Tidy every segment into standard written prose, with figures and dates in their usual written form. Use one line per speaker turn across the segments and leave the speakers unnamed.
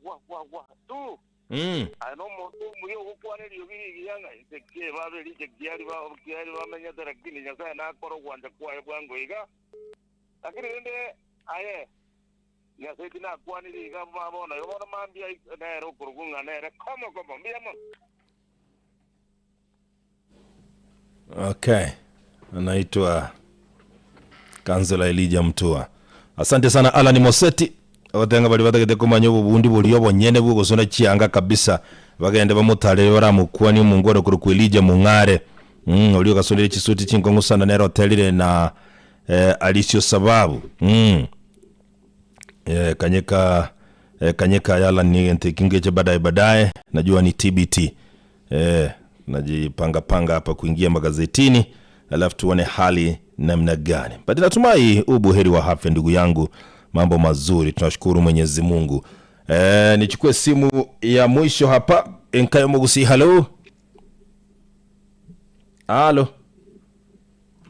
Wa wa wa tu.
Mm.
Aye nomonto omuya ogokwana eriogi rigiya ng'a inse ki babe riche kiari ba kiari bamenyete lakini Nyasaye nakore ogwancha kwaye bwango iga. Lakini rende aye Nyasaye tinakwanire iga ba bono igo bono mambia nere okorokwa ng'a nere komo komo mbuya mono.
Okay, anaitwa Councillor Elijah Mutua. Asante sana Alan Moseti. Ogotenga baria batagete komanya obobundi boria obonyene bw'ogosona chianga kabisa bagende bamotarere baramokwanie omongwana okorokwa Elijah Mong'are. Mm, oria ogasonire chisuti chinkong'u sana nere oterire na eh, Alisio Sababu. Mm. Eh, kanyeka eh, kanyeka yala ni egento eki ngeche baadaye baadaye najua ni TBT eh, najipanga panga hapa kuingia magazetini alafu tuone hali namna gani but natumai ubuheri wa afya ndugu yangu mambo mazuri tunashukuru mwenyezi mungu eh, nichukue simu ya mwisho hapa enkayo mugusi halo halo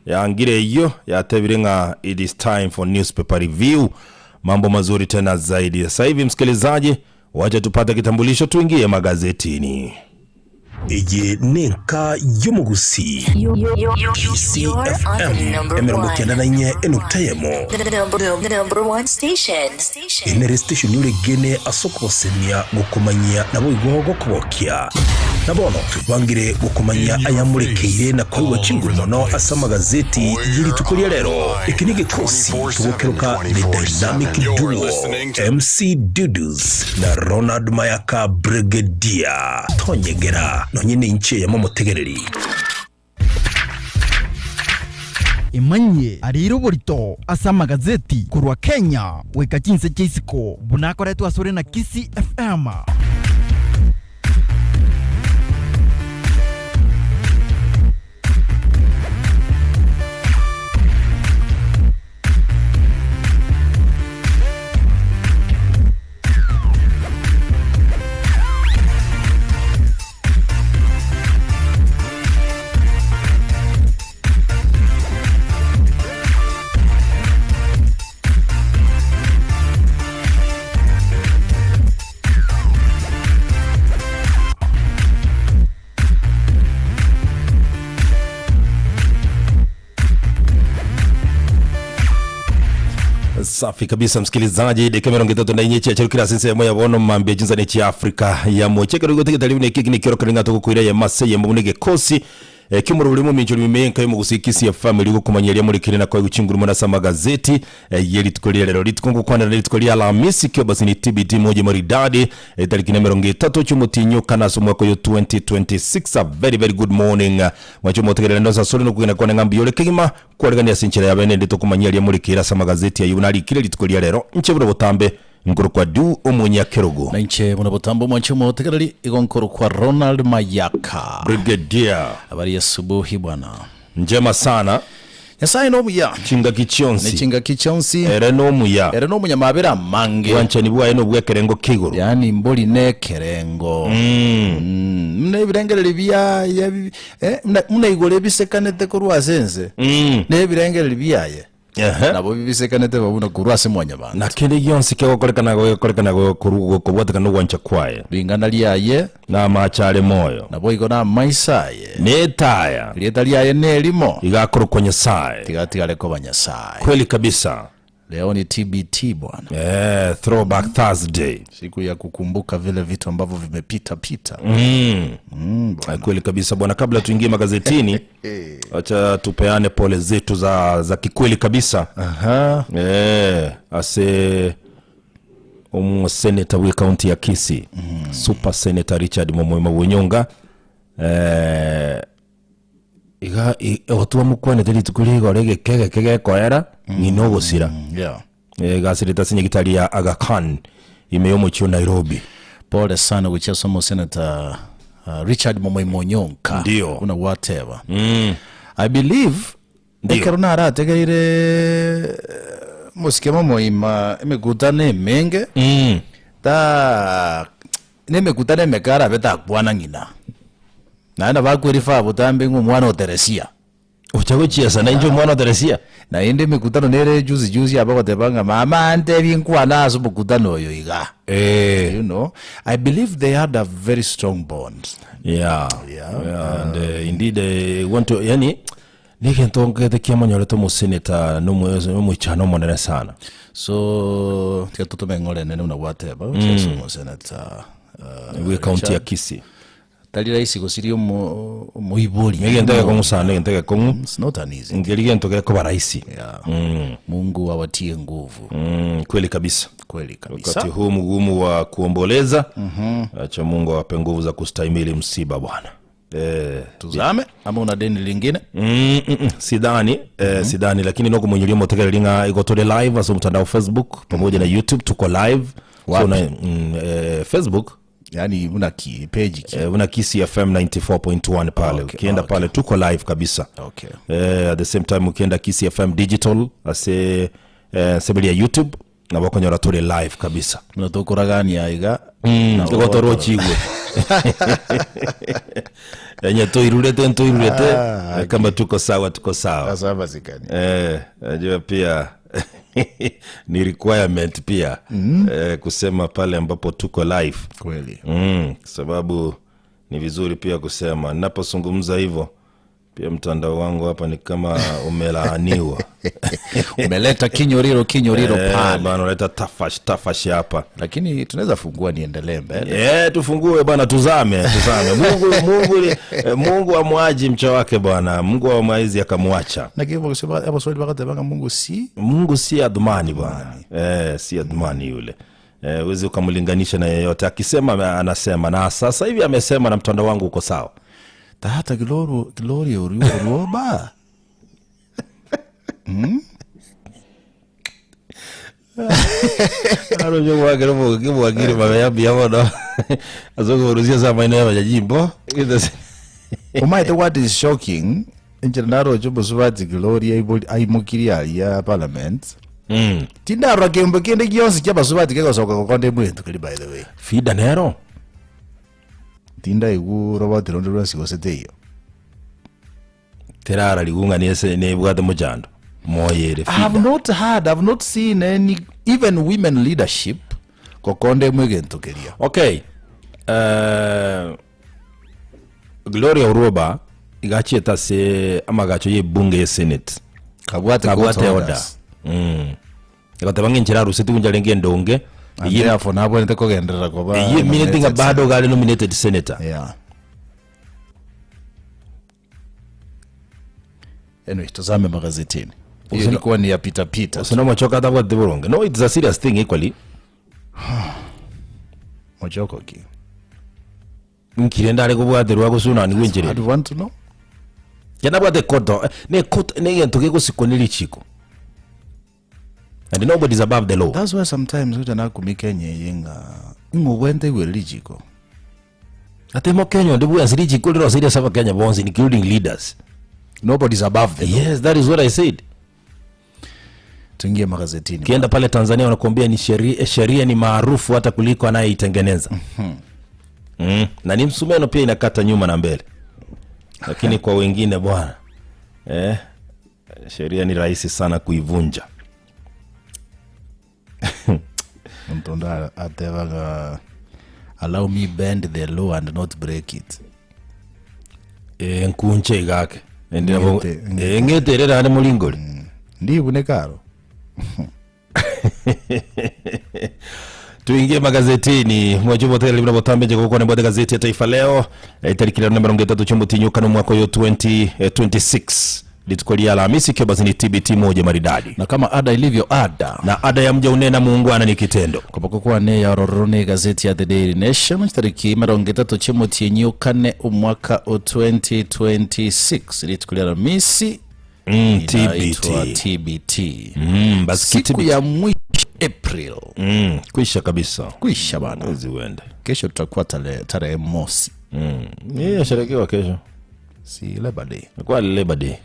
yangire iyo yatebire ng'a it is time for newspaper review mambo mazuri tena zaidi sasa hivi msikilizaji wacha tupate kitambulisho tuingie magazetini
Eye nenka y'omogusi
TCFM
emerongo kenda na inye enukta eyemo
The number, the number one station.
Enere station oregene ase okogosemia, gokomanyia, naboigo gokogokia. Na bono twebangire gokomanyia ayamorekeire na koigwa chinguru mono ase amagazeti ye rituko ria rero. Eke negekosi togokeroka The Dynamic Duo, MC Dudus na Ronald Mayaka Brigadier. Tonyegera nonye ninche eyemo omotegereri.
Emanyie areire oborito ase amagazeti korwa Kenya goika chinse chia isiko buna akoretwe asore na Kisii FM.
Safi kabisa msikilizaji, dakika 34 chiachero kira ase ensemo ya bono mambia chinsani chia Afrika ya moche ekero gotegete ribu neki nikero kare ng'a togokoira ya mase ya mabune gekosi eh, kimoro buri momincho rimime enka yomogusi Kisii family gokomanya eria morekire na koigwa chinguru mono ase amagazeti eh, ye rituko ria rero rituko ngokwanera rituko ria Alhamisi kio basi ni TBT moja maridadi eh, tariki na 30 chiomotinyo kana ase omwaka oyo 2026 a very very good morning mwache motegerere ndonsi asore nokogenda kwane ng'a mbuya ore kegima Kwaregania ase enchera ya bene ende tokomanyia aria morekeire ase amagazeti ayio buna arikire rituko ria rero, inche buna botambe nkorokwa Du omonyakerogo.
Na inche buna botambe omwanche omotegereri igo nkorokwa Ronald Mayaka.
Brigadier.
Habari ya asubuhi bwana.
Njema sana.
Nyasaye nomuya.
Chingaki chionsi.
Ne chingaki chionsi.
Ere nomuya.
Ere nomonyamabera amange.
Obwanchani bwaye nobw'ekerengo kia igoro.
Yaani mbori nekerengo. Mm. Buna ebirengererio biaye bi- Eh, buna, buna igoro ebisekanete korwa ase ense,
Mm.
na ebirengererio biaye
Ehe.
nabo bibisekanete bo buna korwa ase mwanyabanto.
Na kende gionsi kegokorekana gogokorekana gokoru- gokobwatekana nogwancha kwaye.
Ring'ana riaye
Na amache are moyo.
naboigo namaiso aye,
Na etaya.
erieta riaye nerimo,
Iga akorokwa Nyasae.
tiga atigare koba Nyasae.
Kweli kabisa.
Leo ni TBT bwana.
Eh, throwback Thursday.
Siku ya kukumbuka vile vitu ambavyo vimepita pita.
Mm. Mm, kweli kabisa bwana, kabla tuingie magazetini acha tupeane pole zetu za, za kikweli kabisa.
Aha.
Eh, ase omoseneta bwe county ya Kisii mm. Super Senator Richard Momoima Bwenyonga eh, Iga ogotwa mokwanete rituko rigoro egeke egeke gekoera ng'ina ogosira.
Yeah.
Egasirete ase nyagitari ya Aga Khan ime y'omochie o Nairobi.
Pole sana gochia ase omoseneta uh, Richard Momoima Onyonka
Ndio.
buna gwateba I believe
Ndio.
ekero narategereire eh, mosike Momoima emekutano emenge
Mm.
ta nemekutano emeke arabe takwana ng'ina Naende nabo akwerifa botambe ng'a omwana o Teresia.
Ocha gochiesa nainche omwana o Teresia.
Naende emekutano nere juzi juzi abagoteba ng'a mama antebi nkwane ase omokutano oyo iga.
Eh.
You know, I believe they had a very strong bond.
Yeah.
Yeah.
Yeah, and indeed want to, yani negento ngete kiamonyorete omoseneta nomoichano omonene sana.
So tiga totome eng'ora enene buna gwateba gochia ase omoseneta
Bwe county ya
Richard.
Kisii.
Tari rahisi gosiria omo omoibori.
Negento gekong'u sana, negento gekong'u.
It's not an easy.
Nkeri gento gekoba rahisi.
Yeah. Mungu awatie nguvu.
Kweli kabisa.
Kweli kabisa.
Wakati huu mgumu wa kuomboleza, acha Mungu awape nguvu za kustahimili msiba bwana.
Tuzame ama una deni lingine?
Sidhani, sidhani lakini nokumwenyeria motegereri ng'a igo tore live ase omtandao Facebook pamoja na YouTube tuko live. So
Wapi?
na, Facebook
Yaani una ki page ki.
Una Kisii FM 94.1 pale.
Okay,
Ukienda
okay.
pale tuko live kabisa.
Okay.
At the same time ukienda Kisii FM digital ase sebeli ya YouTube na bakonyora turi live kabisa.
Muna tukuragania iga.
Igo torochigwe. Enye toirurete ntoirurete kama tuko sawa tuko sawa.
Sasa bazikani.
Najua pia ni requirement pia kusema pale ambapo tuko live.
Kweli.
Sababu ni vizuri pia kusema ninapozungumza hivyo pia mtandao wangu hapa ni kama umelaaniwa.
Umeleta kinyoriro kinyoriro pale.
Bana, unaleta tafash tafash hapa.
Lakini tunaweza fungua niendelee mbele.
Tufungue bana, tuzame, tuzame. Mungu amwaji mcha wake bwana. Mungu amwaizi akamwacha.
Na kipo kusema hapo swali wakati banga Mungu si
Mungu si adhmani bwana. Si adhmani yule. Huwezi ukamlinganisha na yeyote. Akisema anasema, na sasa hivi amesema na mtandao wangu uko sawa.
Tata kilori uruoba.
Aro nyo mwagere mu kimwagire mabe ya bia bono. Azogo urusia za maina ya majimbo.
Umaite what is shocking nchira naro chombo subati glory aimukiri ya parliament. Tindarwa kembo kende kionse kia basubati kegosoka gokonde mwentu kali by the way.
Fida nero.
Tinda igu robot rondo rwa sigosete iyo.
Terara ligunga ni ese ne bwate mujando. Moyere
I have
fida.
not heard, I have not seen any even women leadership kokonde mwegento keria.
Okay. Gloria Uroba igachieta se amagacho ye bunge ye Senate.
Kabwate
Kabwate
court
order.
orders.
Gateba nginchira rusiti kunja lenge ndonge.
And therefore nabo nete kogenderera koba
Ye minute nga
nominated
bado gale nominated senator.
Yeah. Anyway, tazame magazetini. Hiyo ilikuwa ni ya Peter Peter.
Usina machoka hata kwa Tiburonge. No, it's a serious thing equally.
Mochoko ki.
Nkirenda ale kubwaterwa gusuna ni winjire.
I'd want to know.
Kenda bwate koto, ne koto ne yento ke gusikoneli chiko. And nobody's above the law.
That's why sometimes utana kumikenya yenga ngobwente gwelichiko.
Ate mo Kenya ndi bwa siri chiko lero siri saba Kenya bonzi including leaders.
Nobody's above the law.
Yes, that is what I said.
Tuingie magazetini.
Ukienda pale Tanzania wanakuambia ni sheria ni maarufu hata kuliko anayeitengeneza. Na ni msumeno pia inakata nyuma na mbele. Lakini kwa wengine bwana, sheria ni rahisi sana kuivunja.
Mtunda atevaga allow me bend the law and not break it.
Nkunche igake. Ndi nabo-
Ngete, ngete.
Ngete rera hane mulingoli.
Ndi bune karo.
Tuingie magazetini. Mwajubo tele libra botambe je kuko nembo gazeti ya Taifa Leo. Tariki ya mirongo itatu chombo tinyuka no mwaka yo 2026. Lituko lia Alhamisi kio basi ni TBT moja maridadi.
Na kama ada ilivyo ada.
Na ada ya mja unena muungwana ni kitendo.
Kwa kwa ne ya rorone gazeti ya The Daily Nation tariki mirongo itatu chombo tinyuka ne mwaka o 2026. Lituko lia Alhamisi. Inaitwa
TBT.
TBT.
Basi
Siku
TBT.
ya mwisho April.
Kwisha kabisa.
Kwisha bana.
Mwezi uende.
Kesho tutakuwa tarehe mosi.
Yeye sherekewa kesho.
Si Labor Day.
Kwa Labor Day.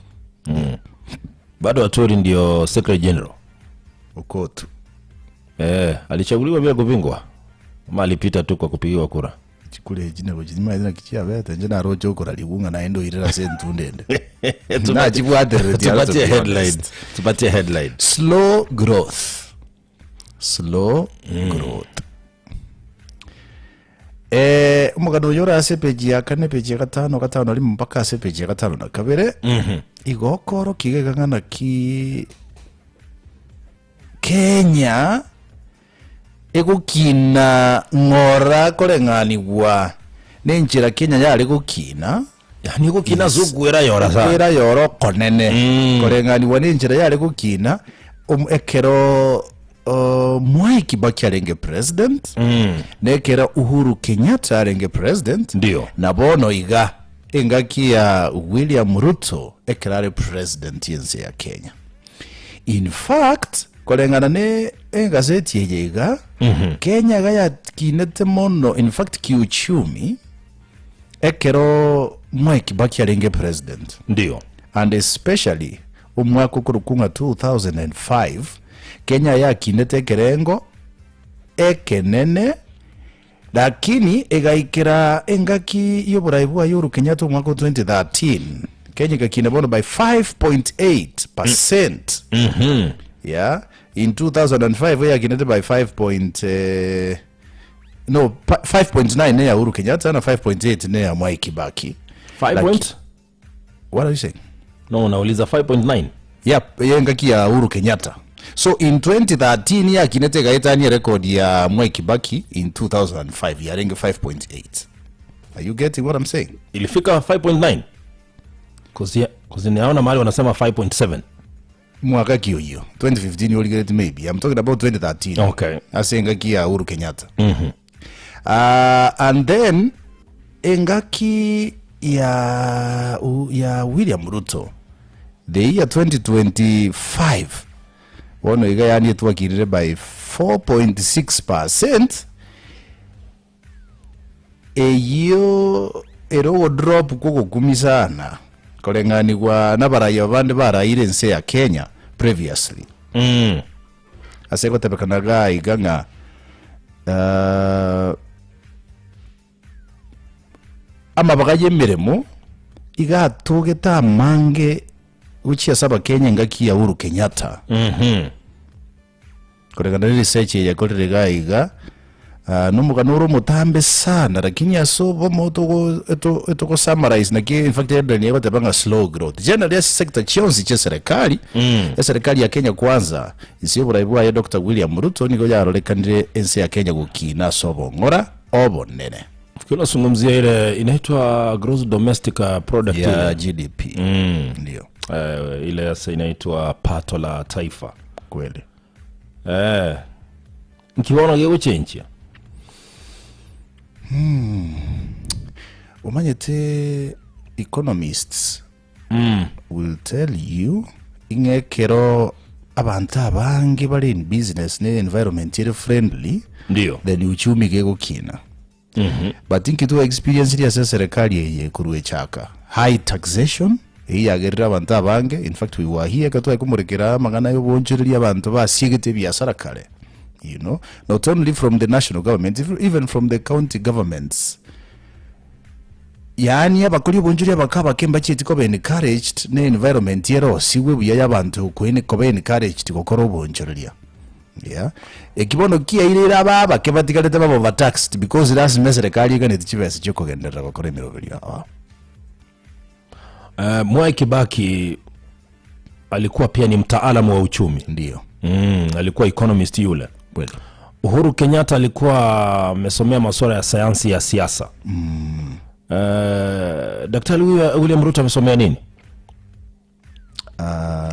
Bado Atwoli ndio Secretary General.
Okotu.
Alichaguliwa bila kupingwa. Ama alipita tu kwa kupigiwa kura.
Chikura echi nabo chimanyete naki chiabete, inche naroche okorarigwa ng'a naende oirere ase entunda ende. Nachibwatereretie aro to
Tupatie
be
headline.
honest.
Tupatie headline.
Slow growth. Slow growth. Eh, omogano oyo ore ase epeji ya kane, epeji ya gatano, gatano rimo mpaka ase epeji ya gatano na kabere, igo okorokia iga ng'a naki Kenya egokina ng'ora koreng'anigwa nenchera Kenya yare gokina,
Yani egokina ase okwera yora sana.
okwera yora okonene koreng'anigwa nenchera yare gokina om- ekero uh, Mwai Kibaki arenge president na ekero Uhuru Kenyatta arenge president
Ndio.
na bono iga engaki ya William Ruto ekero are president yense ya Kenya. In fact, koreng'ana ne egazeti eye iga, Kenya iga yakinete mono, in fact kiuchumi, ekero Mwai Kibaki arenge president.
Ndio.
And especially omwaka okorokwa ng'a 2005, Kenya yakinete ekerengo ekenene, Lakini egaikera engaki y'oborai bwaye Uhuru Kenyatta omwaka o 2013, Kenya egakina bono by 5.8 percent. Yeah, in 2005 eyakinete by 5 point, eh, no pa- 5.9 neya Uhuru Kenyatta na 5.8 neya Mwai Kibaki.
5
Laki-
point?
What are you saying?
No, unauliza 5.9.
Yep, yengaki ya Uhuru Kenyatta. So in 2013 yakinete ekaetania record ya Mwai Kibaki in 2005 yarenge 5.8. Are you getting what I'm saying?
Ilifika 5.9. Cause ya, cause naona mahali wanasema 5.7.
Mwaka ki oyio 2015 origereti maybe. I'm talking about 2013.
Okay.
Ase engaki ya Uhuru Kenyatta. Uh, and then engaki ya u, ya William Ruto the year 2025 bono iga yani etwakirire by 4.6 percent eyio ere ogodrop kw'ogokumia sana koreng'anigwa n'abaraiyo abande baraire ense ya Kenya previously
Mm.
Ase egotebekana iga iga ng'a ah, amabaga y'emeremo iga atogete amange gochia ase abakenya engaki ya Uhuru Kenyatta. Koreng'ana ne research eye yakorire iga iga, ah, nomogano ore omotambe sana lakini ase obomo togo eto etogo summarize naki in fact headline egoteba ng'a slow growth. Generally ase sector chionsi chia eserekari, eserekari ya Kenya Kwanza inse y'oborai bwaye Doctor William Ruto nigo yarorekanire ense ya Kenya gokina ase obong'ora obonene.
Fikiri unazungumzia ile inaitwa gross domestic uh, product
ya
ile.
GDP ndio
Eh, ile sasa inaitwa pato la taifa.
kweli.
Eh. Nkibono geguchenchia.
Omanyete economists will tell you ing'a ekero abanto abange bare in business ne environment ere friendly
Ndio.
then uchumi gegokina but inki twa experience ria ase eserekari eye korwa echaka high taxation eyio yagerire abanto abange in fact we were here ekero tware komorekera amang'ana ya obonchoreria abanto basiegete ebiasara kare you know not only from the national government even from the county governments Yaani abakori obonchoria abake abake mbachieti koba encouraged ne environment erosigwe buya y'abanto koene koba encouraged gokora obonchoreria. Yeah. Eki bono kiairire aba abake batigarete babe overtaxed because lasima eserekari eganeti chibesa chiokogenderera gokora emeroberio aa.
Uh, Mwai Kibaki alikuwa pia ni mtaalamu wa uchumi.
Ndio.
Alikuwa economist yule.
Kweli.
Uhuru Kenyatta alikuwa amesomea masuala ya sayansi ya siasa. Daktari William Ruto amesomea nini?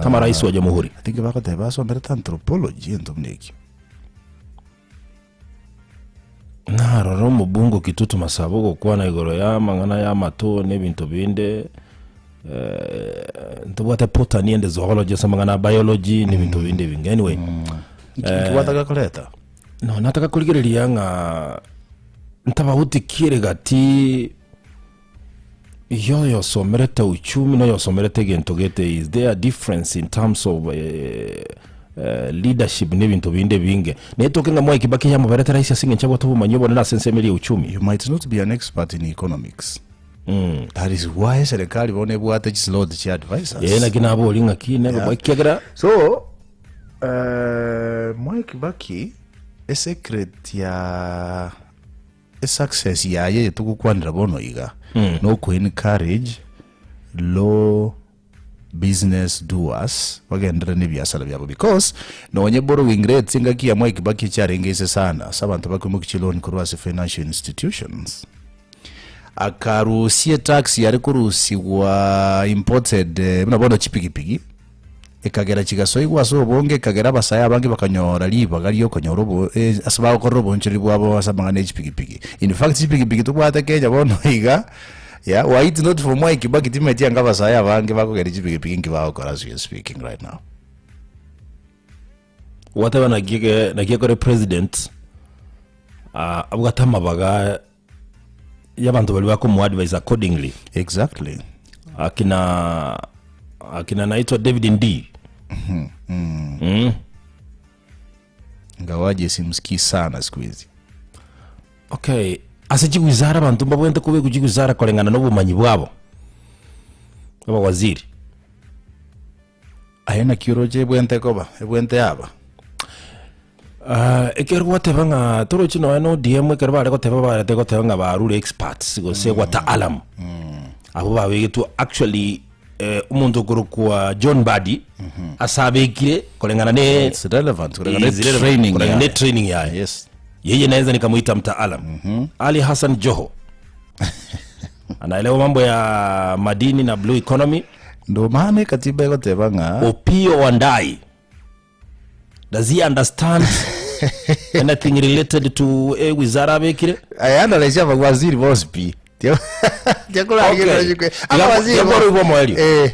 Kama rais wa jamhuri.
I think bagoteba asomerete anthropology ento buna ekio.
Narora omobungo Kitutu Masaba ogokwana igoro y'amang'ana y'amato na ebinto binde eh, ntobwate botany and zoology ase amang'ana ya biology na ebinto binde ebinge anyway
Nki gwataka koreta?
no nataka korigereria ng'a ntabauti ki ere gati yoyosomerete uchumi na oyosomerete egento gete is there a difference in terms of eh, eh, leadership na ebinto binde ebinge. Netoke ng'a Mwai Kibaki yamoberete rahisi ase eng'encho abwate obomanyi obonene ase ensemo eria ya uchumi.
You might not be an expert in economics. That is why serikali bono ebwate chislot chia advisors.
Ee, naki nabori ng'aki nebe
Yeah.
ekiagera
So, uh, Mwai Kibaki esecret ya esuccess yaye etogokwanera bono iga no encourage low business doers bagenderere na ebiasara biabo because nonye borrowing rates engaki ya Mwai Kibaki chiarenge ase sana ase abanto bakoimokia chiloan korwa ase financial institutions akarusia etax yare korusigwa imported eh, buna bono chipigipigi ekagera chigasoigwa ase obonge ekagera abasae abange bakanyora ribaga riokonyora obo eh, ase bagokorera obonchoreri bwabo ase amang'ana ya chipigipigi. In fact chipigipigi tobwate Kenya bono iga Yeah, were it not for Mwai Kibaki timanyeti anga abasae abange bakogenda chipigipigi nki bagokora as we are speaking right now.
Gwateba naki eke- naki ekore president ah, abwate amabaga y'abanto baria bakomoadvise accordingly
Exactly.
akina akina naitwa David Ndii mm.
Ingawaje simsikii sana siku hizi.
Okay, ase chigwizara abanto mbabwenerete kobekwa chigwizara koreng'ana na obomanyi bwabo, abawaziri.
Aye naki oroche ebwente ekoba, ebwente yaba?
Ah, ekero gwateba ng'a torochi nonya na ODM ekero bare goteba barete goteba ng'a barure experts gose wataalamu abwo babegetwe actually eh, omonto okorokwa John Mbadi ase abekire koreng'ana ne
It's relevant koreng'ana ne
Is relevant,
training
koreng'ana ne
yaye.
training yaye.
Yes.
Yeye naweza nikamuita mtaalam. Ali Hassan Joho anaelewa mambo ya madini na blue economy.
Ndo maana ekatiba egoteba ng'a
Opiyo Wandayi does he understand anything related to eh, wizara abekire?
ayanalyse abawaziri bonsi pi
Okay. Tiakora igwa omoerio.
Eh.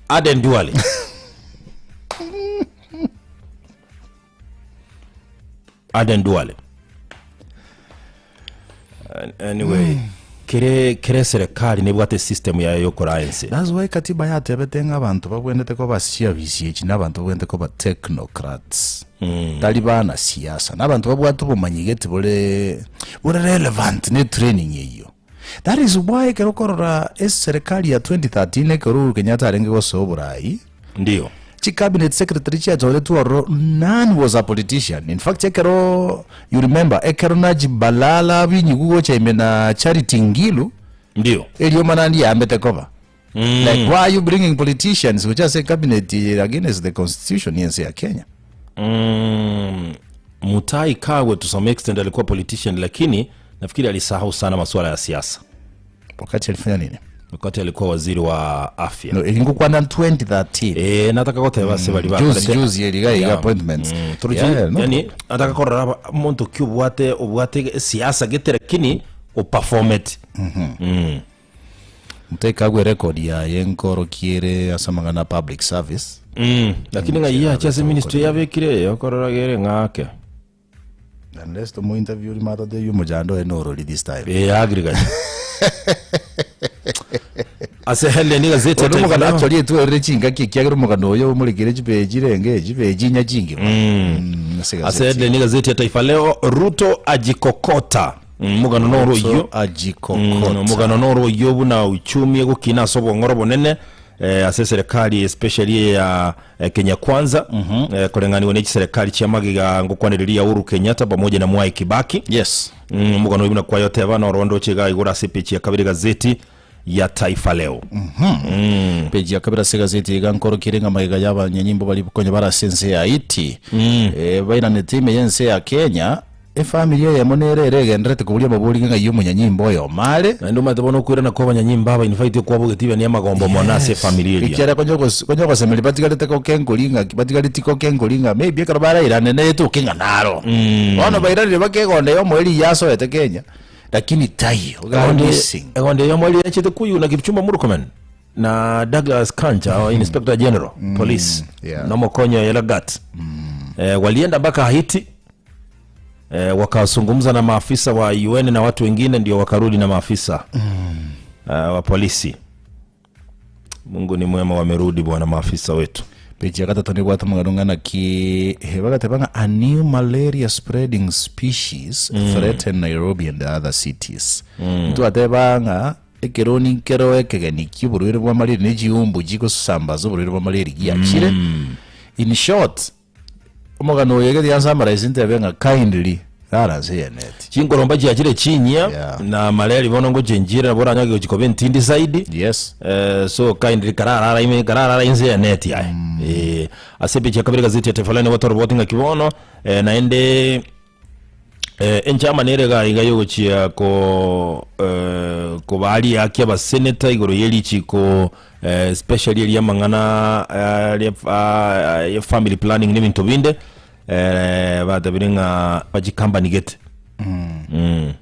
Aden Duale. Aden Duale. Anyway, kere kere serikali nebwate system yayo yokoraa ense.
That's why katiba yatebete ng'a abanto babwenerete koba ase chiafisi echi na abanto babwenerete koba technocrats tari bana siasa na abanto babwate obomanyi gete bore bore relevant ne training eyio. That is why ekero okorora eserikali ya 2013 ekero Uhuru Kenyatta arenge gosoa oborai,
Ndio.
Chicabinet secretary chiachoretwe ororo none was a politician. In fact ekero you remember ekero Najib Balala abinyigu gocha ime na Charity Ngilu
Ndio.
erioma naende yambete koba. Like why are you bringing politicians gocha ase cabinet against the constitution yense ya Kenya?
Mm, Mutahi Kagwe to some extent alikuwa politician lakini nafikiri alisahau sana masuala ya siasa.
Wakati alifanya nini?
Wakati alikuwa waziri wa afya.
No, ingokwana 2013.
Eh, nataka goteba ase bari
Juzi
bakorete.
juzi eriga iga appointments.
Mm, turuchi,
Yeah, no.
yani nataka korora omonto ki obwate obwate siasa gete lakini operformete. Mm.
Mutahi Kagwe record yaye nkorokiere ase amang'ana public service.
Mm. Lakini ng'a yache ase ministry yabekire okorora gere ng'ake.
Unless tomo interview ri mata tebi omochando oye norori this time.
Eh, agriculture. Ase headline igazeti ya
Ono
Taifa
omogano
Leo.
actually etwerire chingaki ekiagera omogano oyo omorekere chipeji renge chipeji inya chingima. Mm, ase
Ase
egazeti.
headline igazeti ya Taifa Leo Ruto ajikokota. Mm, Omogano noro
Ruto
oyio.
ajikokota.
Mm, omogano noro oyio buna uchumi egokina ase obong'oro bonene eh, ase eserekari especially eya eh, Kenya Kwanza eh, koreng'aniwa ne chiserekari chia magega ngokwanereria ya Uhuru Kenyatta pamoja na Mwai Kibaki.
Yes.
Mm, omogano oyio buna kwayoteba noro ndoche iga igoro ase epeji ya kabere gazeti ya Taifa Leo.
Peji ya kabere ase egazeti iga nkorokire ng'a magega y'abanyanyimbo baria konya bare ase ense ya Haiti eh, bainanete ime y'ense ya Kenya efamiri eyemo nere ere egenderete koboria amabori ng'a ng'ai omonyanyimbo oyomo are.
Naende omanyete bono okoirana kwa abanyanyimbo aba in fact okwabogete ibe niamagombo mono ase efamiri eria.
Ekiagera konya ogos- konya ogosemeria batigarete gokenkori ng'a batigareti gokenkori ng'a maybe ekero barairane netoke ng'a naro. Bono bairanire bakegonda eyomo eria yasoete Kenya, lakini taiyo, iga
Egonde
missing.
egonde eyomo eria yachete koywo na Kipchumba Murkomen na Douglas Kanja mm. Inspector General mm. Police
yeah.
na Mokonyo Yelagat mm. eh, walienda mpaka Haiti eh, wakazungumza na maafisa wa UN na watu wengine ndio wakarudi na maafisa mm. eh, wa polisi. Mungu ni mwema, wamerudi bwana maafisa wetu.
Page ya gatato nebwate omogano ng'a naki eh, bagateba ng'a a new malaria spreading species threaten Nairobi and other cities. Ntwateba ng'a ekeroni nkero ekegeni ki'oborwaire bwa malaria ne chiumbu chigosamba ase oborwaire bwa malaria giachire. In short, Omogano oyo egeti ansamara ase ntebe ng'a kindly rara nse yeneti.
Chinkoromba chiachire chinyia
Yeah.
na malaria bono ngochenchire nabo oranyore gochi koba entindi zaidi.
Yes.
Eh, so kindly kararara ime kararara inse ya neti aye. Eh, ase epeji ya kabere gazeti ya Taifa Leo nigo toroboti ng'aki bono eh, naende eh, enchama nere iga iga yogochia ko eh, kobaria aki abaseneta igoro ye richiko eh, especially eria amang'ana eh, ria ah, ya family planning na ebinto binde eh, batabire ng'a bachikambani gete mm.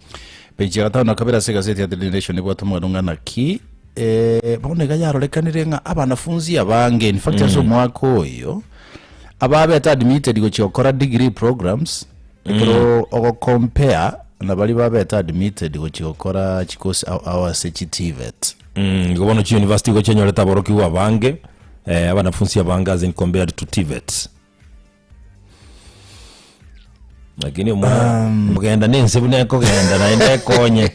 Page ya gatano na kabere ase egazeti ya Daily Nation ebwate omogano ng'a naki eh, bono iga yarorekanire ng'a abanafunzi abange in fact ase omwaka oyo ababete admitted gochia gokora degree programs ekero ogocompare na baria babete admitted gochia gokora chikosi ao ao ase chi TVET.
Mm, igo bono chiuniversity igo chianyorete aborokigwa abange eh, abanafunsi abange as in compared to TVETs. Lakini omwana mogenda nense buna ekogenda naende ekonye.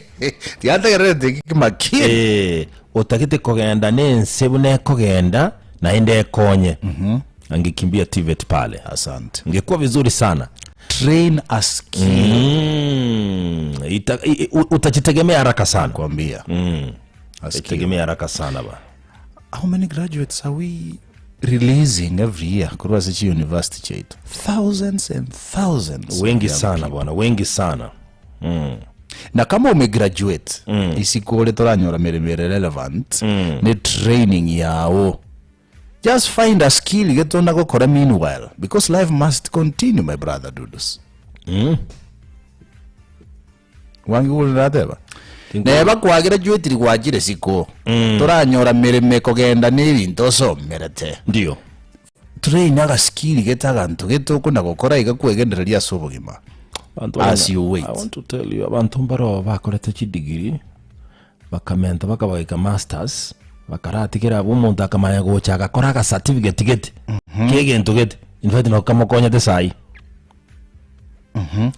Tiategererete eki makini.
Eh, otagete kogenda nense buna ekogenda naende ekonye. Angekimbia TVET pale.
Asante.
Ingekuwa vizuri sana.
Train a skill.
Mm, ita, i, i, utachitegemea haraka sana.
Kwambia. A skill.
Utachitegemea haraka sana ba.
How many graduates are we releasing every year korwa ase chi university chiaito? Thousands and thousands.
Wengi
of young
sana
people.
bwana, wengi sana.
Na kama umegraduate mm. isiko ore toranyora mirimo ere relevant mm. ni training yao just find a skill getona gokora meanwhile because life must continue my brother dudus
Mm.
wangigurira neba kwagraduatiri gwachire siko toranyora mirimo ekogenda na ebinto osomerete
Ndio.
train agaskiri gete aganto gete okona gokora iga kwegendereria ase obogima
Bantu
As you wait.
I want to tell you abantu mbaro bakorete chidigiri bakamenta bakabagaika masters bakaratigera abwo omonto akamanya gocha agakora aga certificate gete kegento gete in fact nako kamokonyete sahi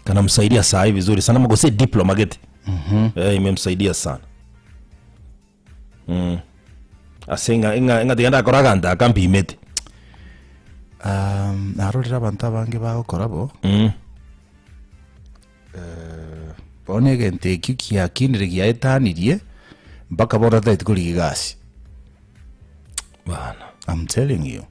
kanamsaidia sahi vizuri sana gose diploma gete eh, imemsaidia sana mm. ase ng'a ng'a ng'a tiga ndakora aganto aka mpimete
Um, narorire abanto abange bagokora bo
mm.
bono egento ekio kiakinire giaetanirie mpaka bono tataeti korigia egasi
bana
I'm telling you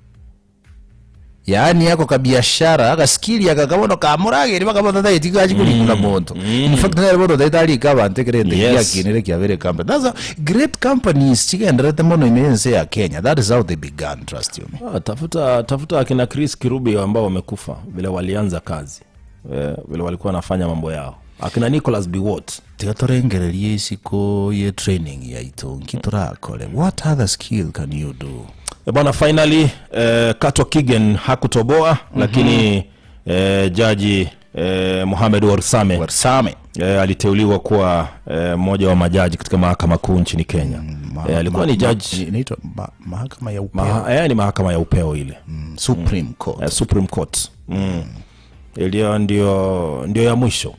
yaani ako kabiashara agaskili aka kabono kamorageri baka bono tataeti gachi korikuna monto in fact nere bono taete arike abanto ekero egento
Yes.
giakinire kiabere company that's how great companies chigenderete mono ime ense ya Kenya that is how they began trust you me
Ah, tafuta tafuta akina Chris Kirubi ambao wamekufa vile walianza kazi eh, vile walikuwa wanafanya mambo yao akina Nicholas Biwott
tiga torengererie isiko ye training yaito nki torakore what other skill can you do
Eh, bwana finally eh, Katwa Kigen hakutoboa mm-hmm. lakini eh, jaji eh, Mohamed Warsame
Warsame
eh, aliteuliwa kuwa eh, mmoja wa majaji katika mahakama kuu nchini Kenya
Ma-
eh, alikuwa
ma-
ni
ma-
jaji
inaitwa ma, mahakama ya upeo
maha, eh, ni mahakama ya upeo ile
mm, Supreme Court
eh, Supreme Court mm. iliyo ndio ndio ya mwisho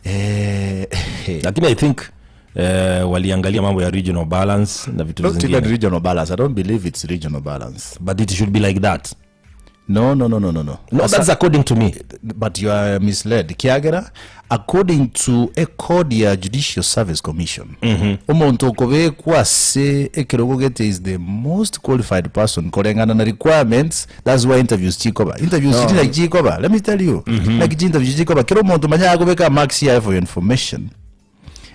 eh,
lakini i think eh, waliangalia mambo ya regional balance na vitu
not even
zingine
regional balance i don't believe it's regional balance
but it should be like that
no no no no no no
no
Asa-
that's according to me
but you are misled kiagera according to a code ya judicial service commission omonto okobekwa ase ekerogo gete is the most qualified person koreng'ana na requirements that's why interviews chikoba interviews no. chiri chikoba let me tell you like chi interview chikoba kero omonto manya agobeka marks yaye for your information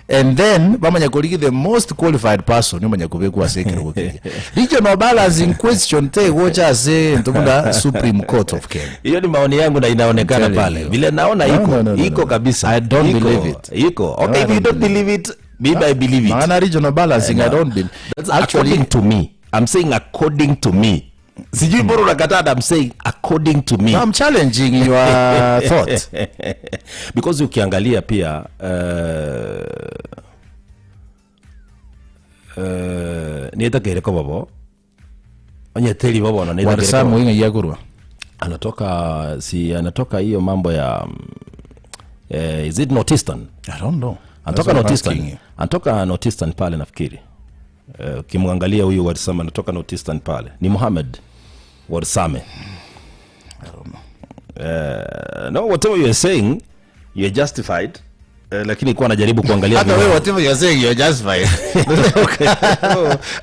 and then bamanya korigi the most qualified person omanya kobekwa ase ekerogo keria regional balance in question tegocha ase into buna supreme court of kenya
hiyo ni maoni yangu na inaonekana
I'm telling
pale
you.
vile naona
No,
iko
no, no, no,
iko
no.
kabisa
I don't
iko,
believe it.
iko okay
No, I
if you
don't
don't believe it maybe i believe it
maana regional balancing i don't believe
That's according to me i'm saying according to me sijui bora unakataa and i'm saying according to me
No, i'm challenging your thought
because ukiangalia pia uh, uh, niĩtakĩrĩ kobobo Onye teri bo bono
War Sam oyo ng'ai akorwa?
Anatoka si anatoka hiyo mambo ya eh, is it Northeastern?
I don't know.
Anatoka
That's what I'm
Northeastern.
asking you.
Anatoka Northeastern pale nafikiri. Eh, ukimwangalia huyu Warsame anatoka Northeastern pale. Ni Mohamed Warsame.
I don't know.
Eh, no whatever you are saying you are justified. Eh, lakini kuwa anajaribu kuangalia
Hata
vile-
wewe whatever you are saying you are justified.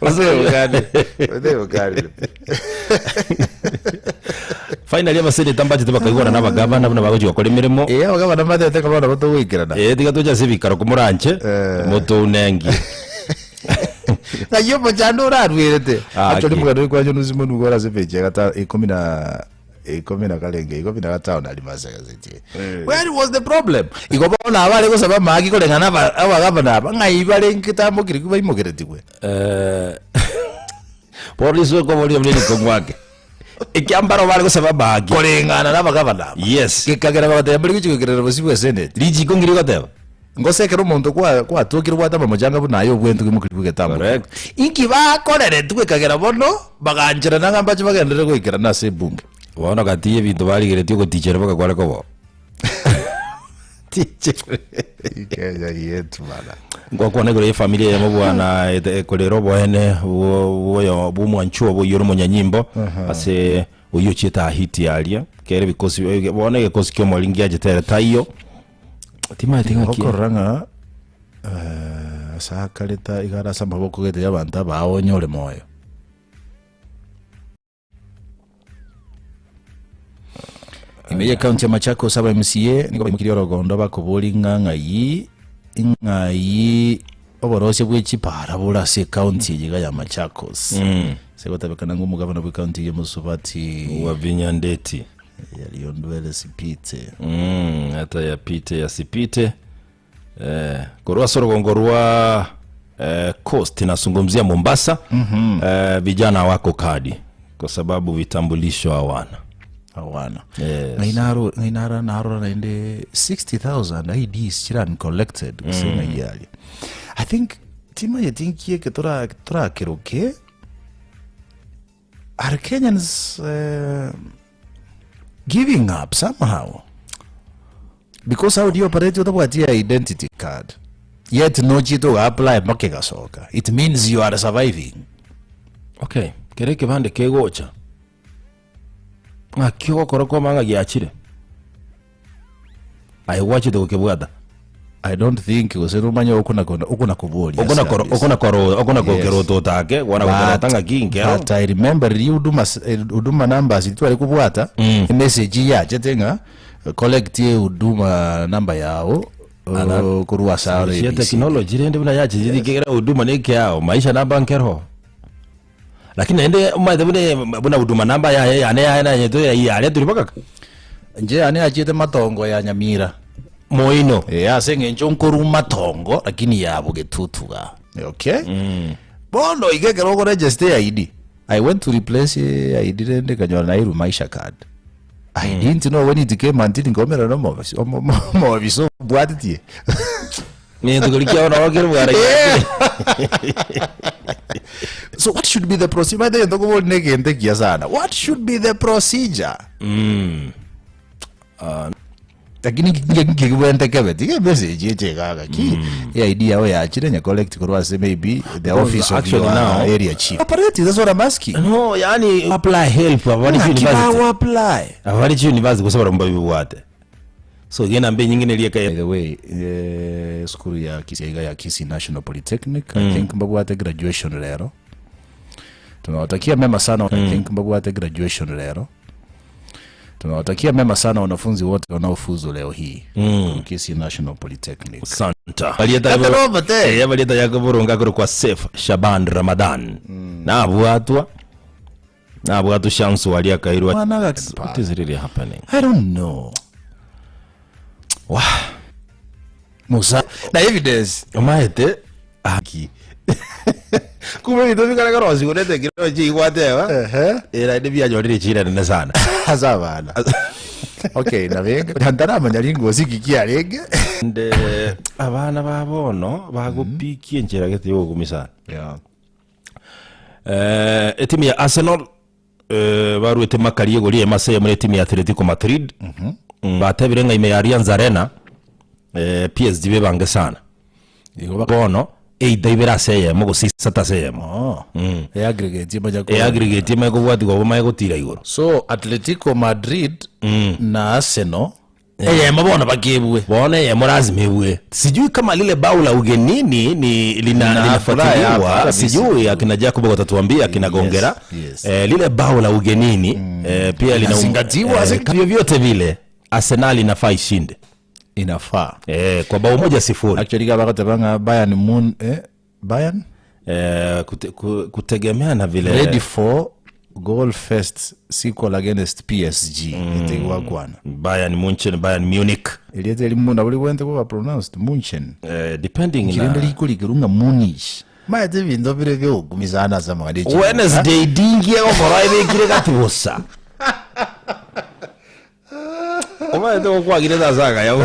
Useme ugani. Useme ugani.
Finally abaseneta mbachete bakaigwana na abagavana buna bagochi gokora emeremo.
Eh, abagavana mbatete kaba nabo togoikerana.
Eh, tiga toche ase ebikaro komoranche motounengie.
Ng'ai omochando orarwerete.
Ah,
Actually
ki.
omogano oyo kwanyu nusu monwe ore ase page ya gata ikomi na ikomi na karenge ikomi na gatano na rimo ase egazeti eye. Where was the problem? Igo bono aba are gosaba amaki koreng'ana aba abagavana aba ng'ai bare ngetambo keria baimokeretigwe.
Eh, bono iswe nkoboria buna erikong'u ake. Ekiambaro bare gosaba amaki.
Koreng'ana na abagavana aba.
Yes.
Gekagera bagateba mbari gochia goikerera bosio bwa senate.
Richiko ngiri goteba.
Gose ekero omonto kwa kwatokire obwate amamochanga buna aye obwentwe kimokiri bw'egetambo.
Correct.
Inki bakoreretwe ekagera bono bagancherana ng'a mbache bagenderere goikerana ase ebunge.
Bono gati y'ebinto barigeretie ogotichera boka kware koba. Tichere.
Kenya yetu bana.
Ngwakwana igoro y'efamiri eyemo bwana ete- ekorera oboene bwo- bwoyo bw'omwanchwa obo oyio ore omonyanyimbo ase oyio ochiete ahiti aria kere ebikosi eh, bono egekosi kia omori ngiachete ere taiyo Timaeti ng'aki.
Okorora ng'a eh, ase akare ta iga are ase amaboko gete y'abanto abao onyore moyo. Ime y'ekaunti ya Machakos aba MCA nigo baimokirie orogondo bakobori ng'a ng'ai ng'ai oborosia bwe chipara bore ase ekaunti eye iga ya Machakos. Ase gotabekana ng'a omogabana bw'ekaunti eye Mosubati
Wavinya Ndeti.
Yaliyondwele sipite.
Mm, hata yapite yasipite eh, korwa ase orogongo rwa eh, coast nasungumzia Mombasa mm -hmm. eh, vijana wako kadi kwa sababu vitambulisho hawana
Hawana.
Yes.
Ng'ai naro ng'ai nara narora naende 60,000 IDs chire uncollected gose ng'ai aria. I think timanyeti nki eke tora torakeroke Are Kenyans uh, giving up somehow? Because how do you operate otabwati identity card? Yet nochiete oga apply mpaka egasoka. It means you are surviving.
Okay, kere ekebande kegocha ng'aki ogokora kwamanya ng'a giachire aye gwachete gokebwata.
I don't think gose nomanye okona kona okona koboria
Okona koro
service.
okona koro okona
Yes.
kokerota otake gwana gokerota
But-
ng'aki nkero
but I remember riria huduma s- eh, huduma numbers tware kobwata emessage yachete ng'a collect huduma number yao uh, korwa ase
Cia
RABC.
technology rende buna yachechire kegera huduma nekeao maisha namba nkero Lakini naende omanyete buna buna huduma namba yaye yane yaye nanyete yaria turi bagaka.
Inche yane yachiete matongo ya Nyamira.
Moino.
Eh, ase eng'encho nkorwa matongo lakini ya Bogetutu igaa. Okay. Bono iga ekero okoregister eID, I went to replace eID rende nkanyora nairwe maisha card. I didn't know when it came until nkomerana na omoofisi omo- omo- omoofisa obwatitie.
Ng'ento keria kiao nabo kere bwara
So what should be the procedure? By the way, ntokobori na egento ekiya sana. What should be the procedure? Lakini nkekibwente kebe tiga emessage eche iga ki eID yao yachire nye collect korwa ase maybe the office of
actually
your
now-
area chief. Operate, that's what I'm asking.
No, yani apply help abari
Ng'aki
university.
bago apply.
Abari university gose baromba bibwate. So genda mbe nyingine eria
By the way, eh, sukuru ya Kisii iga ya Kisii National Polytechnic I think mbabwate graduation rero tunawatakia mema sana I think mbabwate graduation rero tunawatakia mema sana wanafunzi wote wanaofuzu leo hii mm. Kisii National Polytechnic
Santa. Barieta
Kata Robert, eh.
Eh, barieta ya kuburunga kuri kwa Safe Shaban Ramadan. Nabwatwa. Nabwatwa Shamsu wali akairwa.
Mwana gak-
What is really happening?
I don't know
Wah.
Musa na evidence
Omaete aki. Kumbe bintu bikare karosi kurete kiro chigwateba.
Ehe.
Era ndi bianyorire chira nene sana.
ase abana okay nabenge ntaramanya ringosi ki kiarenge
And eh, abana ba bono bagopikia enchera gete yogokumia sana.
yeah.
Eh, etimu ya Arsenal eh, baruete makari igoro y'emo ase eyemo n'etimu ya Atletico Madrid. Batebire ng'a ime ya Allianz Arena eh, PSG bebange sana.
Igo bak-
Bono either ibere ase eyemo gose isato ase eyemo.
Oh. E aggregate emacha
E aggregate emae kobwatigwa obo mae gotira igoro.
So Atletico Madrid na Arsenal eyemo bono bakebue.
Bono eyemo lazima ebue. Sijui kama lile bao la ugenini ni lina,
Lina
linafuatiliwa
apply hapa, kabisa.
sijui akina Jacob watatuambia akina Gongera
yes.
Eh, lile bao la ugenini eh, pia lina
Linazingatiwa,
eh, vyovyote vile Arsenal inafaa ishinde
Inafaa.
eh, kwa bao 1-0.
Actually iga bagoteba ng'a Bayern Mun eh, Bayern
Eh, kutegemea na vile
ready for goal first sequel against PSG etegwakwana
Bayern Munchen, Bayern Munich
erieta eri nabo rigwente koba pronounced Munchen
eh, depending
kirende
na
rikorikirwa ng'a Munich maete ebinto bire biogokumisana ase amang'ana echi
Wednesday dingie gokora ebekire gati bosa Omanyete gokwagire ase agaya bo.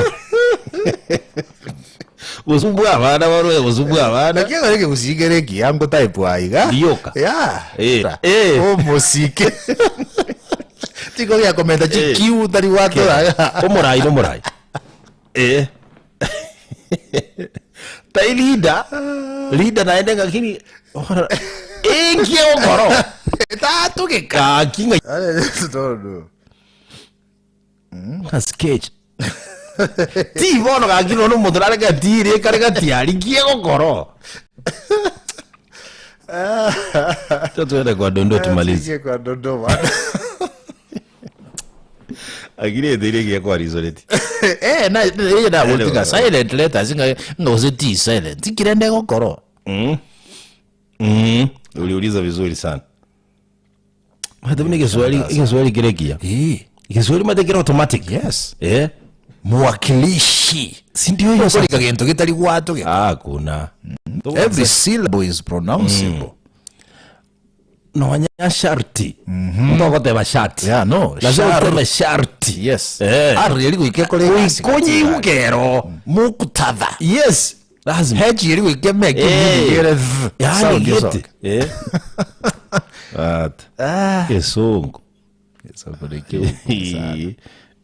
Gosumbua abana barwe gosumbua abana.
Naki ekero ekegusii kere ekiya ngotype aiga.
Rioka.
Yeah.
Eh, eh.
Omosike. Tikogia komenta
Eh.
chikiu tari gwatora.
Omorai nomorai. Eh. Tai leader. Leader naende ng'akini. Enki egokoro.
Tatugeka.
Gaki ng'a
Tondu.
Ng'a sketch. Ti bono gaki nono omonto nare gatire ekare gatiari nki egokoro. Acha tuende kwa Dondo tumalize.
Tuingie kwa Dodoma.
Lakini eteire egiya kwa risoreti.
Eh, na eye nagotiga silent letters ng'a ng'a gose ti silent tikirende egokoro.
Uliuliza vizuri sana. Mate buna egeswahili egeswahili kere ekiya.
Eh,
Egeswahili mate kere automatic.
yes.
Eh.
Mwakilishi.
Si ndio hiyo sasa?
Korika gento getari gwatoge.
Ah, kuna.
Every syllable is pronounceable.
Nonya sharti. Togoteba shati.
Yeah, no.
Lazima
Shar-
utebe sharti.
Yes.
Eh.
R eri goika ekore egasi
Oikonye igukero.
Muktadha.
Yes. Lazima.
H eri goika emeke
Eh.
egere v.
Yani
Sound
gete.
yosoka.
Eh. Ata. Esungu.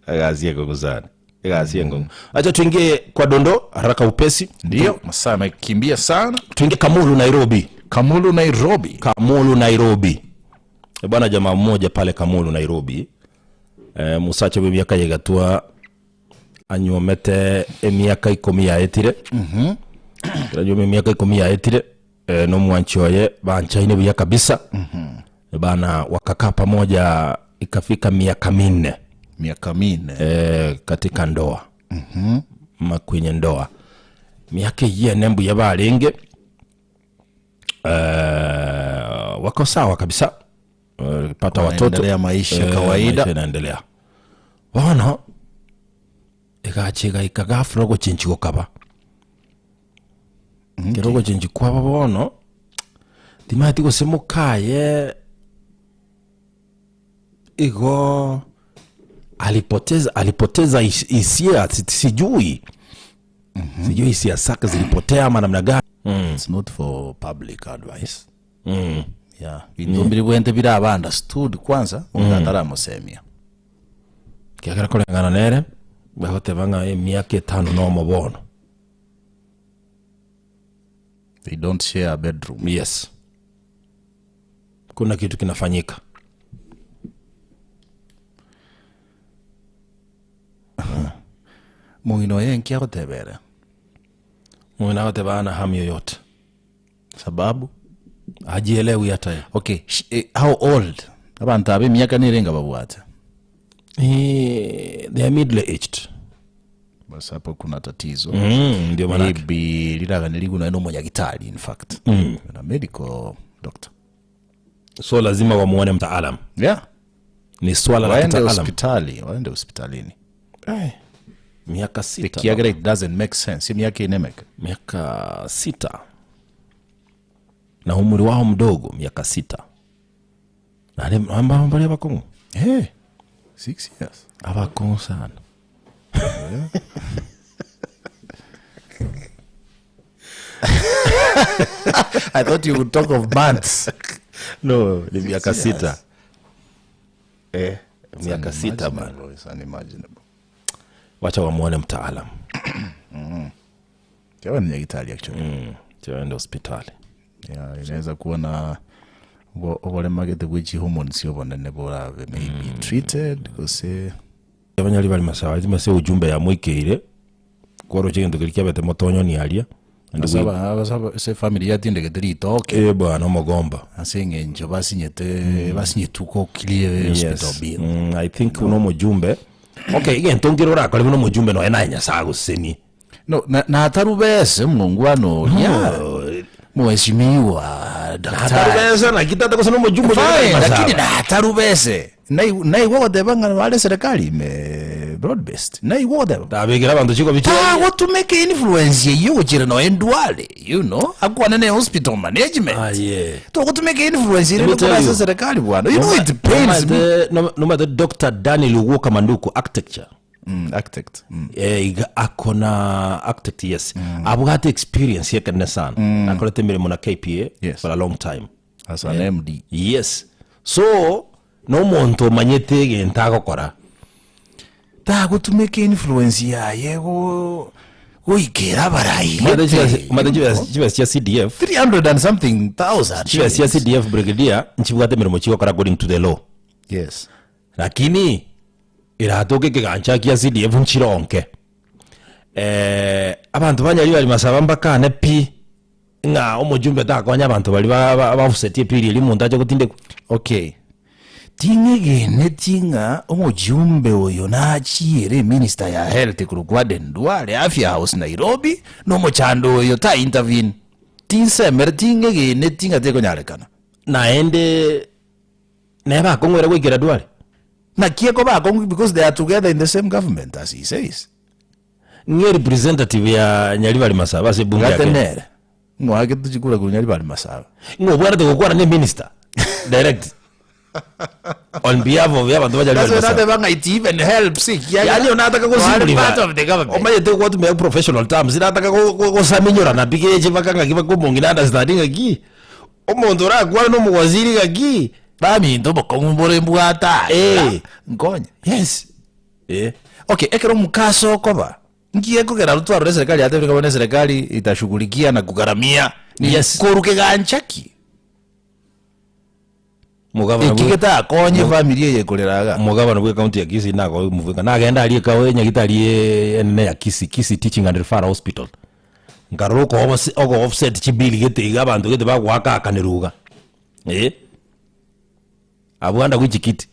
Egasi enkongu sana. Egasi enkongu. Acha tuingie kwa dondo haraka upesi.
Ndio, masaa yamekimbia sana.
Tuingie Kamulu Nairobi.
Kamulu Nairobi.
Kamulu Nairobi. E bwana jamaa mmoja pale Kamulu Nairobi. Eh, musacha bwe miaka yegatua anyuomete emiaka ikomi yaetire. Mhm. Anyuome emiaka ikomi yaetire. Eh, nomwanchi oye banchaine buya kabisa. Mhm. Bana wakakaa pamoja ikafika miaka minne.
Miaka minne.
Eh, katika ndoa. Mhm. Ma kwenye ndoa. Miaka eyene mbuya barenge. Eh, wako sawa kabisa. Eh, pata watoto.
Wanaendelea maisha kawaida.
Maisha inaendelea. Bono egacha egaika ghafla ogochenchi gokaba. Kero ogochenchi kwaba bono timanyeti gose mokaye igo alipoteza alipoteza hisia sijui. Sijui hisia zake zilipotea ama namna gani.
It's not for public advice. Yeah. Bintu mbiri bwente bira understood kwanza omuntu ataramusemia.
Kiagera koreng'ana nere bagoteba ng'a emiaka etano nomo bono.
They don't share a bedroom.
Yes. Kuna kitu kinafanyika.
Mong'ina oye nki agotebere?
Mong'ina agoteba ana hamu yoyote.
Sababu?
Hajielewi hata yeye.
Okay, how old? Abantu abe emiaka nere nga babwate.
They are middle aged.
Basi hapo kuna tatizo.
Ndio maana yake.
Maybe liraga niligu na monyagitari in fact. Na medical doctor.
So lazima wamuone mtaalam.
Yeah.
Ni swala la
Waende
kitaalam.
hospitali, waende hospitalini.
Miaka sita.
Kiagera it doesn't make sense. Miaka inemeka.
Miaka sita. Na umri wao mdogo miaka sita. Na ni amba mbali abakongo.
Hey, 6 years.
Abakongo sana.
Yeah. I thought you would talk of months.
No, ni miaka
Six
sita.
years.
Eh, miaka sita bana.
Unimaginable, it's unimaginable.
Wacha wamuone mtaalam.
Kiawa ni nyagitari actually.
Tuende hospitali.
Yeah, inaweza kuwa na oboremagete bwe chihormones obonene borabe maybe treated gose
Abanyali bali masawa zimase ujumbe ya mwikeire kworo chigento kiri kiabete motonyoni aria.
Asaba abasaba se family yatindegete ritoke
Eh bwana omogomba.
ase eng'encho basinyete basinyete uko kirie hospital bill.
I think uno mujumbe. Okay, igento ngiro orakore buno mujumbe noe naye Nyasaye agosenie.
No, na atarubese mungwano oria mheshimiwa daktari.
Atarubesa naki tata gose nomojumbe oria
Fine,
ore
lakini
masaba.
na atarubese naigwa goteba ng'a bare serikali ime broad based naigwa goteba
Tabekera abanto chikobi chio.
tagotumeka influence eyio gochira noe ndware you know akwane ne hospital management
Aye.
togotumeka influence ere
Let me tell
nokorasa
you.
serikali bwana you know it pains me
Nomate Dr. Daniel Uwoka Manduku architecture.
Architect.
Iga akona architect yes. Abwate experience yekenene sana. Akorete emeremo na KPA
Yes.
for a long time.
As an MD.
Yes. So nomonto omanyete egento agokora.
Tagotumeka influence yaye go goikera abarai.
Omanyete chibesa chia CDF
300 and something thousand
chibesa chia
shillings.
CDF brigadier nchibwate emeremo chigokora according to the law.
Yes.
Lakini eratoke ekegancha kia CDF nchironke. Abanto banyari bari masaba mbakane pi ng'a omojumbe takonya abanto bari bafusetie epiri eri omonto ache gotindekwa.
Okay. Ting'egeneti ng'a omojumbe oyo nachiere minister ya health korwa Aden Duale Afya House Nairobi na omochando oyo ta intervene. Tinsemere ting'egeneti ng'a tekonyarekana.
Naende neba akong'were goikera Duale.
Naki ekoba akong'u because they are together in the same government as he says.
Ng'e representative ya Nyaribari Masaba ase ebunge ya Kenya.
Gatenere. Ng'oake tochikura korwa Nyaribari Masaba.
Ng'o obwarete gokwana ne minister direct on behalf of y'abanto ba Nyaribari
That's why
Masaba.
nateba ng'a it even helps ekiagera
Yani onataka
Twari
gosimbuliwa.
part of the government.
Omanyete gwatumia professional terms nataka gosaminyora pi geche mpaka ng'aki mpaka omong'ina understanding ng'aki omonto orakwane na omowaziri ng'aki
Baminto obokong'u mbore mbwate aye.
Eh.
Nkonye.
Yes. Eh.
Okay, ekero omokaso okoba nki ekogera aro twarora eserikali yatebire bono eserikali itashughulikia na kugharamia
Yes.
koru kegancha ki?
Omogabana
Eki
bwe-
getakonye efamiri eye ekorera iga.
Omogabana bwe ekaunti ya Kisii nago omobueka nagenda aria ekawa enyagitari enene ya Kisii, Kisii Teaching and Referral Hospital. Nkarora oko oko offset chibili gete iga abanto gete bagoaka akanerwa iga. Eh. Abwo anda gwichikiti.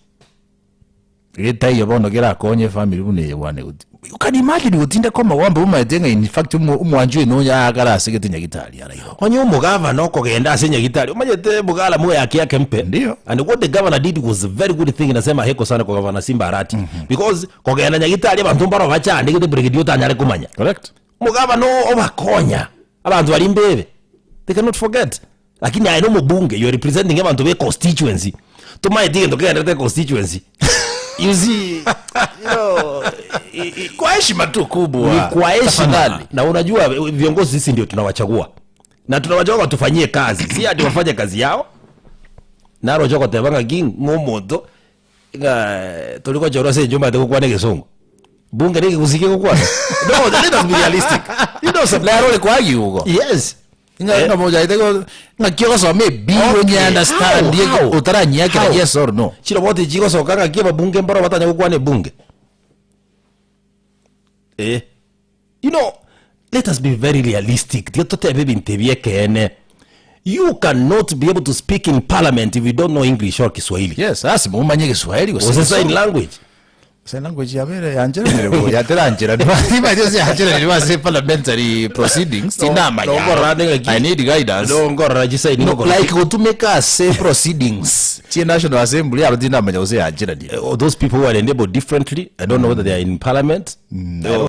Getaiyo bono kerakonye efamiri buna eye bwane goti. You can imagine gotindeka omogombe omaete ng'a in fact omwancho oino onye aakare ase gete nyagitari araiyo.
Onye omogavana okogenda ase nyagitari omanyete bogala moyo yake yake mpe.
Ndio.
And what the governor did was a very good thing nasema heko sana kwa governor Simba Arati. Because kogenda nyagitari abanto mbaro bachandegete brigadier otanyare komanya.
Correct.
Omogavana obakonya abanto baria mbebe. They cannot forget. Lakini aye nomobunge you are representing abanto be constituency. Tomaeti egento kegenderete constituency. You see, you know,
Kwa heshima tu kubwa.
ni kwa heshima.
Tafadhali.
Na unajua viongozi sisi ndio tunawachagua. Na tunawachagua watufanyie kazi. Si ati wafanye kazi yao. Naro choko tebanga ki ng'omonto ng'a toriko choro se njuma te gokwana egesongo. Bunge niki gusike gokwana. No, let us be realistic. You know some
Lero ore kwagiugo.
Yes.
Ng'a ng'a moja itego ng'a kiogosoma ebill
Okay.
onye understand
How? How?
otaranyiakera
How?
yes or no.
Chiroboti chigosoka ng'aki ababunge mbaro batanya gokwana ebunge. You know, let us be very realistic. Tiga totebe ebinto ebi ekeene. You cannot be able to speak in parliament if you don't know English or Kiswahili.
Yes, ase momanye Kiswahili gose
Gose sign language.
Sign language yabere yancheranire bo yateranchera. Niba se yancheranire ase parliamentary proceedings tinamanya.
No, ngorora ng'aki.
I need guidance.
No ngorora chisign
No,
ngokora.
like gotumeka ase proceedings chie National Assembly aro tinamanya gose yancheranire.
Those people who are enabled differently, I don't know whether they are in parliament.